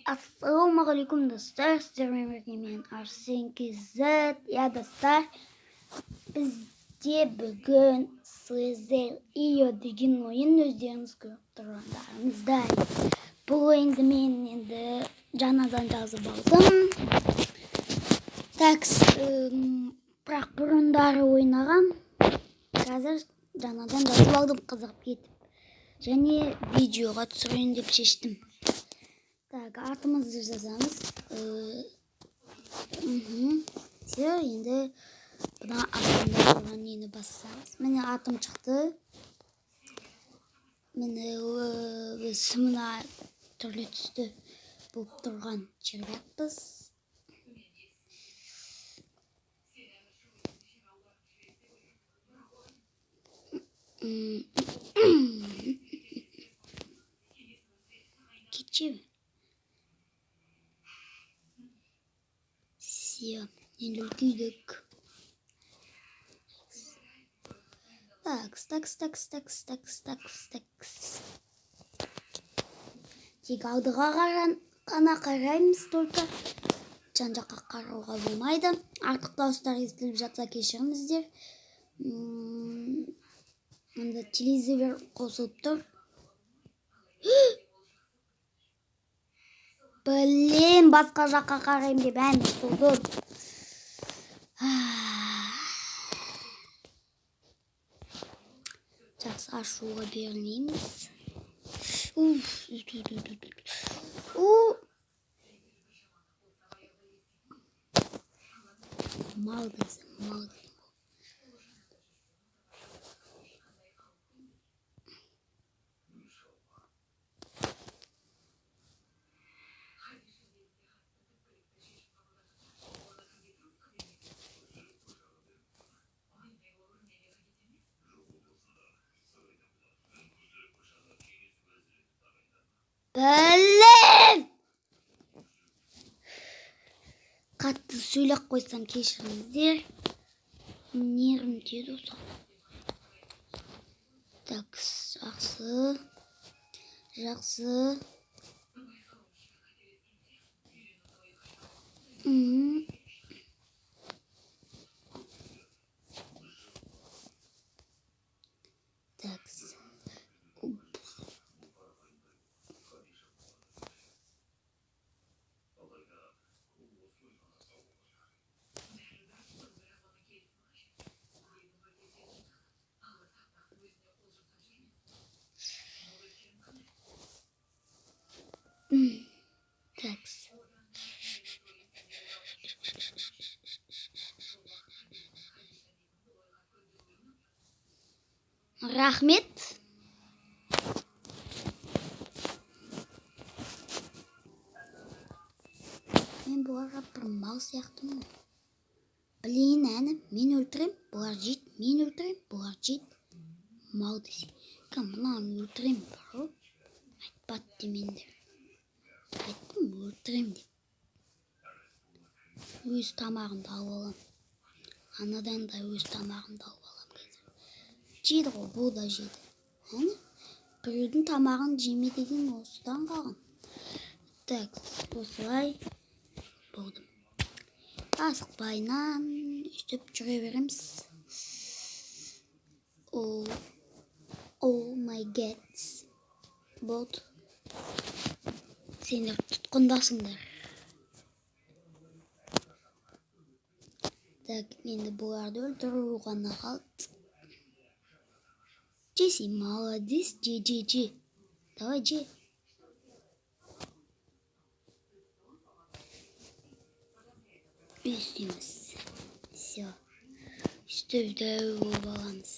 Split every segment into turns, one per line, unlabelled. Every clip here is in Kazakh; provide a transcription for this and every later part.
Ассалаумағалейкум, достар! Сіздермен бірге мен, Арсен KZ. Иә, достар, бізде бүгін Slither IO деген ойын, өздеріңіз көріп тұрғандарыңыздай. Бұл ойынды мен енді жаңадан жазып алдым. Так, бірақ бұрындары ойнағам. Қазір жаңадан жазып алдым, қызығып кетіп. Және видеоға түсірейін деп шештім. Так, атымызды жазамыз. Все, енді мына астында тұрған нені бассамыз. Міне, атым шықты. Міне, біз мына түрлі түсті болып тұрған червякпыз. Кетші. Все, енді үлкейдік. Такс, такс, такс, такс, такс, такс, такс. Тек алдыға қана қараймыз только. Жан жаққа қарауға болмайды. Артық дауыстар естіліп жатса, кешіріңіздер. Мында телевизор қосылып тұр. Блин, басқа жаққа қараймын деп ән ұтылдым. Жақсы, ашуға берілмейміз. Уф, у. Мал дейсің, мал дейсің. Блин! Қатты сөйлеп қойсам, кешіріңіздер. Нервім тиеді осыған. Так, жақсы. Жақсы. Так. Такс. Рахмет. Мен бұларға бір мал сияқтымын ғой. Блин, әні, мен өлтірем, бұлар жейді, мен өлтірем, бұлар жейді. Мал десе. Кім мынаны өлтірем, бар ғой. Айтпады демеңдер. Айттым, өлтірем деп. Өз тамағымды алып алам. Анадан да өз тамағымды алып алам қазір. Жейді ғой, бұл да жейді. Әне, біреудің тамағын жеме деген осыдан қалған. Так, осылай болдым. Асықпайынан өйстіп жүре береміз. Oh, oh my god. Болды. Сендер тұтқындасыңдар. Так, енді бұларды өлтіру ғана қалды. Джесси, молодец, же, же, же. Давай, же. Өстеміз. Все. Үстіп дәу болып аламыз.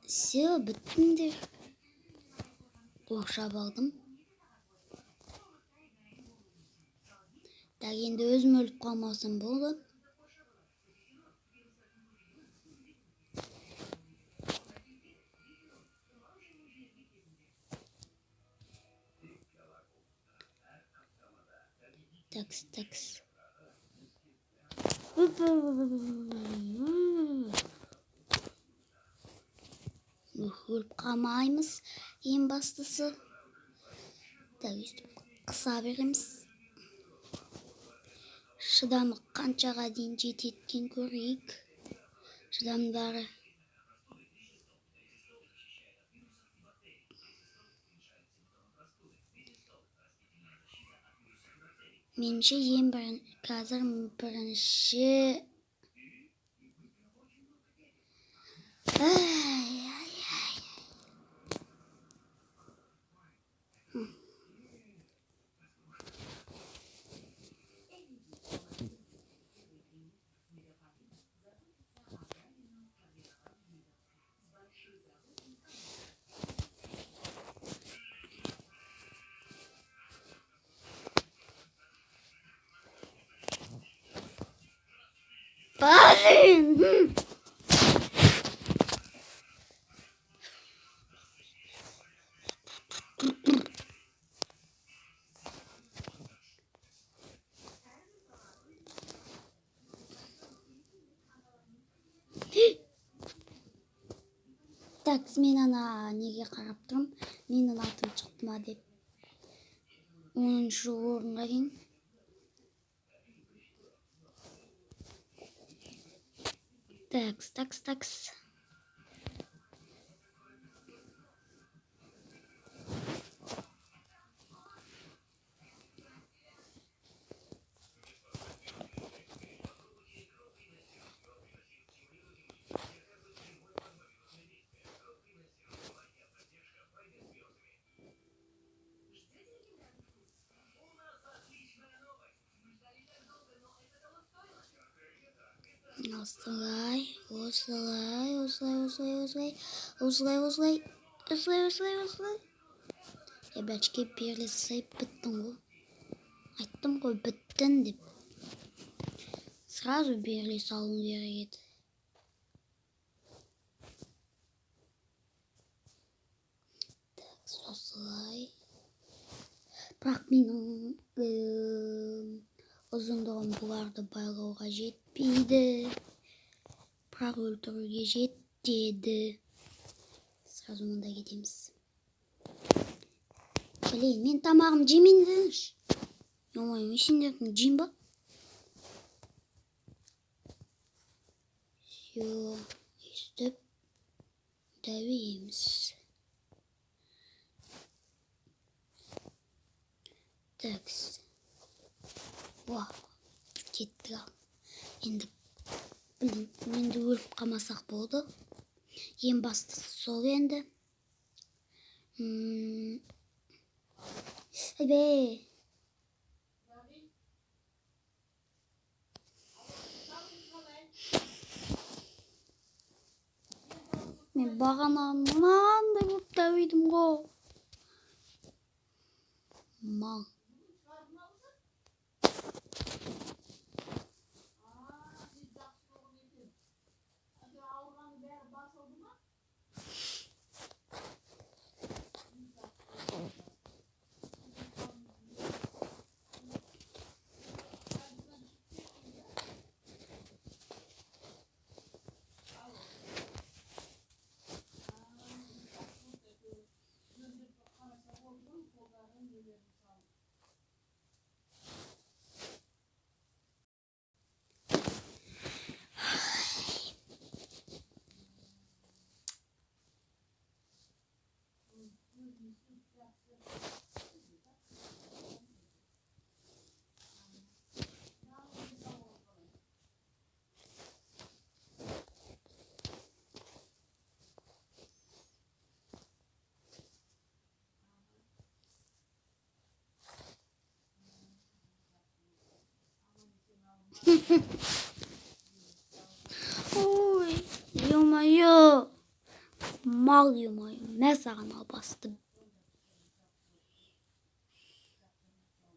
Все, біттіңдер. Қоршап алдым. Так, енді өзім өліп қалмасам болды. Такс, такс. Өліп қалмаймыз, ең бастысы. Так, өйстіп қыса береміз. Шыдамы қаншаға дейін жетеді екен көрейік. Шыдамдары. Меніңше ең қазір бірінші. Ай, ай, ай. Блин! Так, мен ана неге қарап тұрмын? Менің атым шықты ма деп. 10-шы орынға дейін. Такс, такс, такс. Осылай, осылай, осылай, осылай, осылай, осылай, осылай, осылай, осылай, осылай. Ребятки, берілсе біттің ғой. Айттым ғой, біттің деп. Сразу беріле салуым керек еді. Так, осылай. Бірақ менің ұзындығым бұларды байлауға жетпейді. Бірақ өлтіруге жетеді. Сразу мында кетеміз. Блин, мен тамағым жемейін дедіңізші. Ё-моё, мен сендердің жеймін ба? Всё, өйстіп дәуейміз. Такс. Уа, кеттік ал. Енді, блин, енді өліп қалмасақ болды. Ең бастысы сол енді. Айбей. Мен бағана мынандай болып дәуейдім ғой. Мал. Ой, ё-моё. Мал, ё-моё. Мә саған албасты.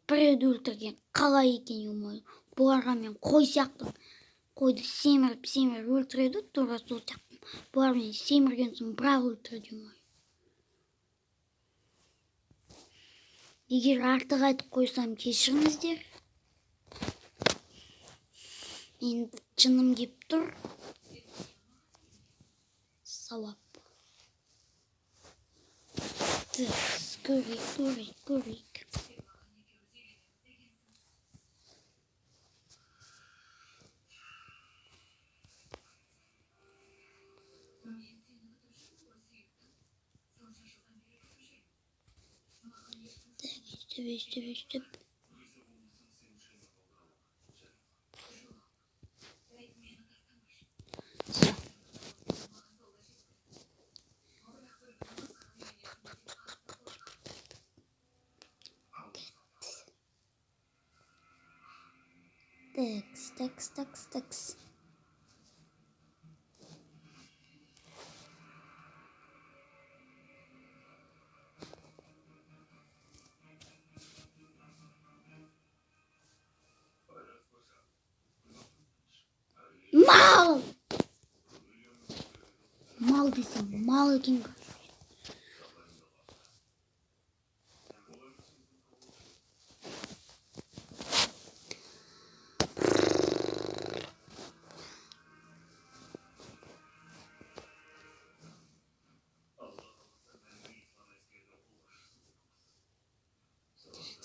Біреуді өлтірген қалай екен, ё-моё. Бұларға мен қой сияқтымын. Қойды семіріп, семіріп өлтіреді, тура сол сияқтымын. Бұлар мені семірген соң бірақ өлтіреді, ё-моё. Егер артық айтып қойсам, кешіріңіздер. Енді жыным кеп тұр. Сауап. Көрейік, көрейік, көрейік. Так, өйстіп, өйстіп, өйстіп. Все. Такс, такс, такс, такс. Мал! Мал десем, мал екен.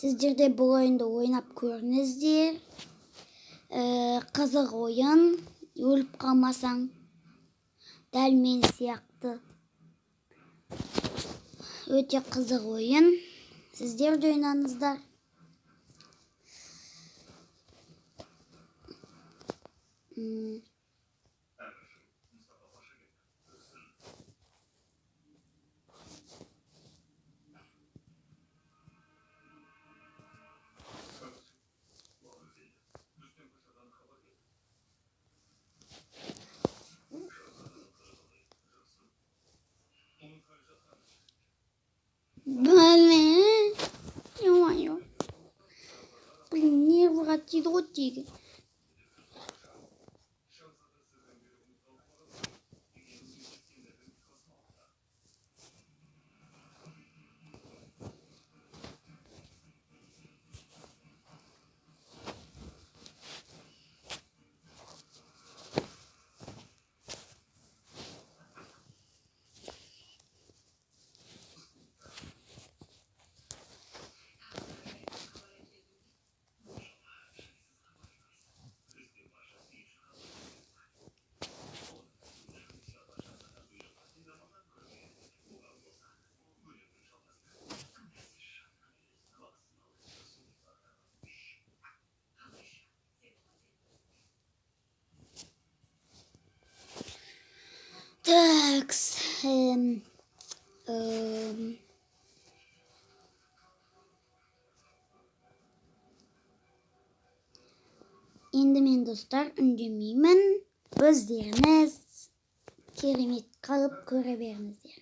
Сіздер де бұл ойынды ойнап көріңіздер. Қызық ойын, өліп қалмасаң, дәл мен сияқты. Өте қызық ойын. Сіздер де ойнаңыздар. Блин, ё-моё. Блин, нервыға тиді ғой тегі. Такс. Енді мен, достар, үндемеймін. Өздеріңіз керемет қылып көре беріңіздер.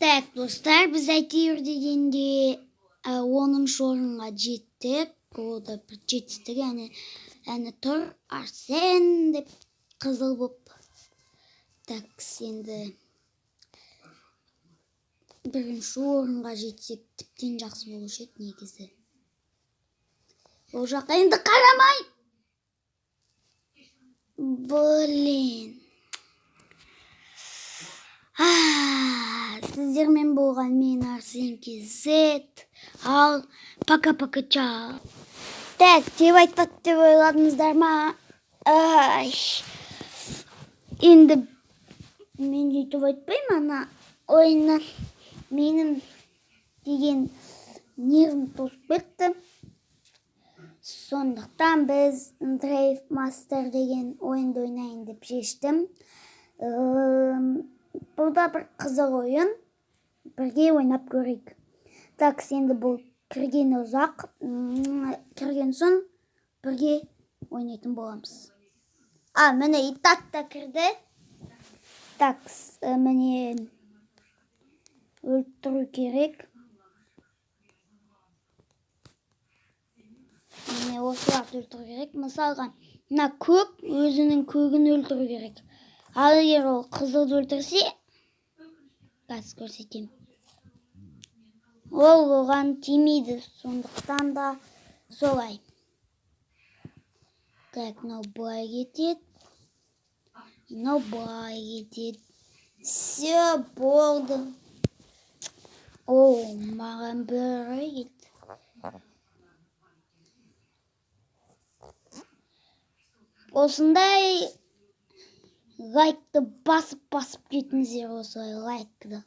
Так, достар, біз әйтеуір дегенде 10-шы орынға жеттік. Ол да бір жетістік. Әне тұр Арсен деп қызыл боп. Так, енді бірінші орынға жетсек тіптен жақсы болушы еді негізі. Ол жаққа енді қарамай. Блин. Сіздермен болған мен Арсен KZ. Ал пока-пока, чао. Так, деп айтпады деп ойладыңыздар ма? Ай. Енді мен өйтіп айтпаймын, ана ойыннан менің деген нервім тосып кетті. Сондықтан біз Drive Master деген ойынды ойнайын деп шештім. Бұл да бір қызық ойын. Бірге ойнап көрейік. Так, енді бұл кірген ұзақ. Кірген соң бірге ойнайтын боламыз. Міне Итак та кірді. Так, міне өлтіру керек. Міне осыларды өлтіру керек. Мысалға, мына көк өзінің көгін өлтіру керек. Ал егер ол қызылды өлтірсе, қазір көрсетемін. Ол оған тимейді, сондықтан да солай. Так, мынау былай кетеді. Мынау былай кетеді. Все, болды. О, маған бір кетті. Осындай лайкты басып-басып кетіңіздер, осылай лайкты.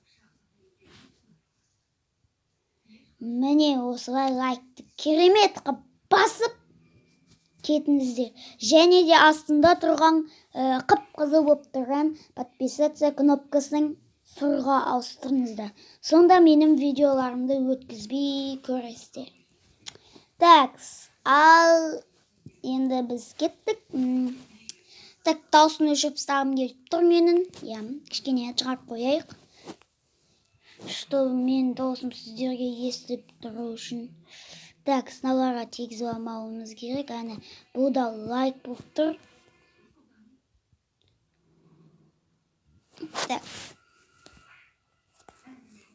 Міне осылай лайкты керемет қып басып кетіңіздер. Және де астында тұрған, қып-қызыл болып тұрған подписаться кнопкасын сұрға ауыстырыңыздар. Сонда менің видеоларымды өткізбей көресіздер. Так, ал енді біз кеттік. Так, дауысын өшіріп тастағым келіп тұр менің. Иә, кішкене шығарып қояйық. Чтобы менің дауысым сіздерге естіліп тұру үшін. Так, сыналарға тигізіп алмауымыз керек. Әне, бұл да лайк болып тұр. Так.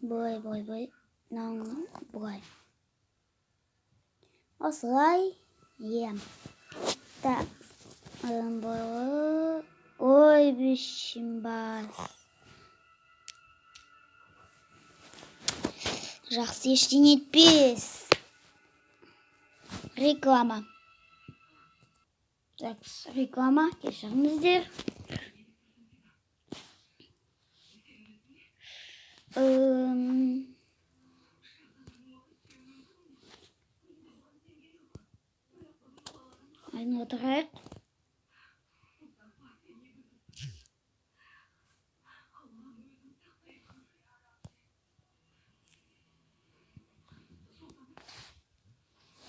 Былай, былай, былай. Мынау былай. Осылай. Иә. Так. Былай. Ой, бешімбас. Жақсы ештеңе етпес. Реклама. Так, реклама, кешіріңіздер. Айналдырайық.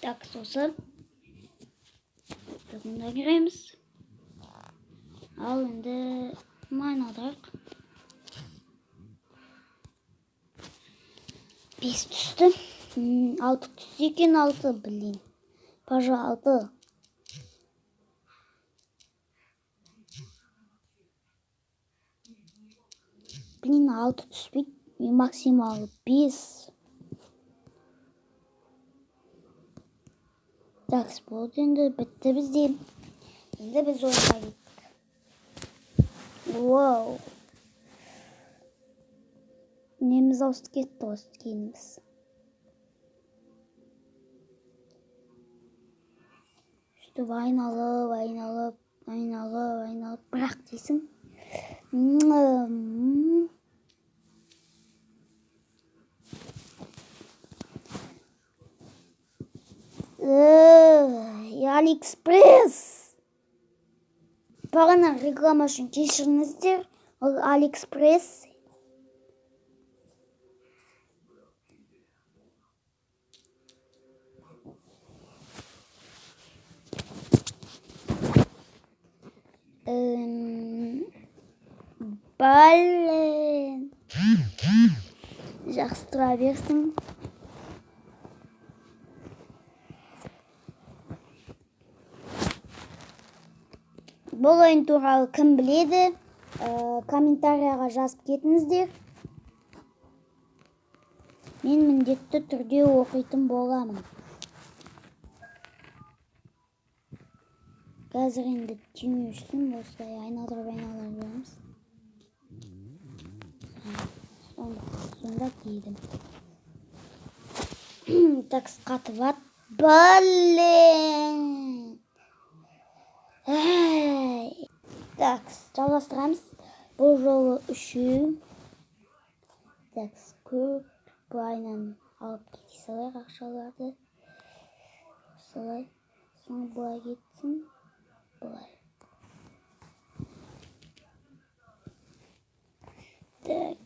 Так, сосын бүгін кіреміз. Ал енді айналдырайық. 5 түсті. 6 түсті екен, 6, блин. Пожалуйста. Блин, 6 түспейді. Максимал 5. Так, болды енді, бітті бізде. Енді біз ойынға кеттік. Вау. Неміз ауысып кетті осы киіміміз. Сөйтіп айналып, айналып, айналып, айналып, бірақ дейсің. Алиэкспресс. Бағана реклама үшін кешіріңіздер. Ол Алиэкспресс. Блин. Жақсы тұра берсін. Бұл ойын туралы кім біледі? Комментарияға жазып кетіңіздер. Мен міндетті түрде оқитын боламын. Қазір енді түйме үшін осылай айналдырып айналдырып жүреміз. Сонда тиді. Так, қатып ат. Блин! Эй! Так, жалғастырамыз. Бұл жолы үшеу. Так, көп былайынан алып кете салайық ақшаларды. Солай. Соң былай кетсін. Былай. Так.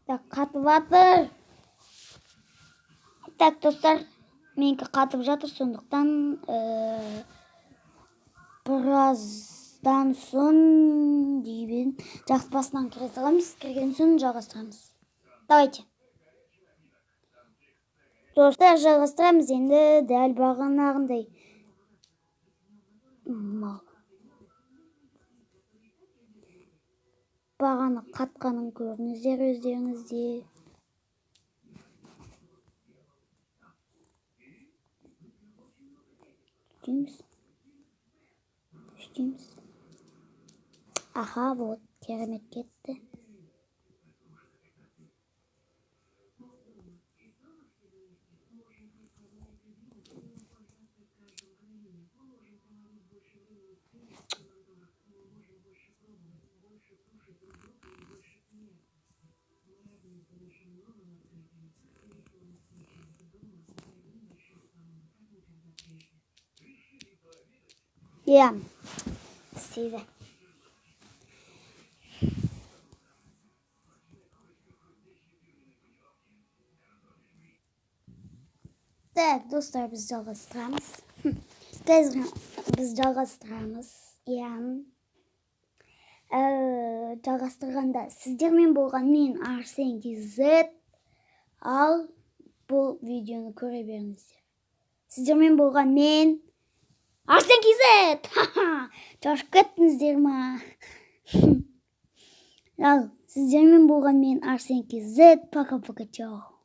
Так, қатып жатыр. Так, достар, менікі қатып жатыр, сондықтан біраздан соң деймін. Жақсы, басынан кіре саламыз, кірген соң жалғастырамыз. Давайте. Достар, жалғастырамыз енді дәл бағанағындай. Мал. Бағаны қатқанын көрдіңіздер өздеріңізде. Үстейміз. Үстейміз. Аха, вот, керемет кетті. Иә, істейді. Так, достар, біз жалғастырамыз. Қазір біз жалғастырамыз. Иә. Жалғастырғанда сіздермен болған мен Арсен KZ. Ал бұл видеоны көре беріңіздер. Сіздермен болған мен Арсен KZ. Шошып кеттіңіздер ма? Ал сіздермен болған мен Арсен KZ. Пока-пока, чао.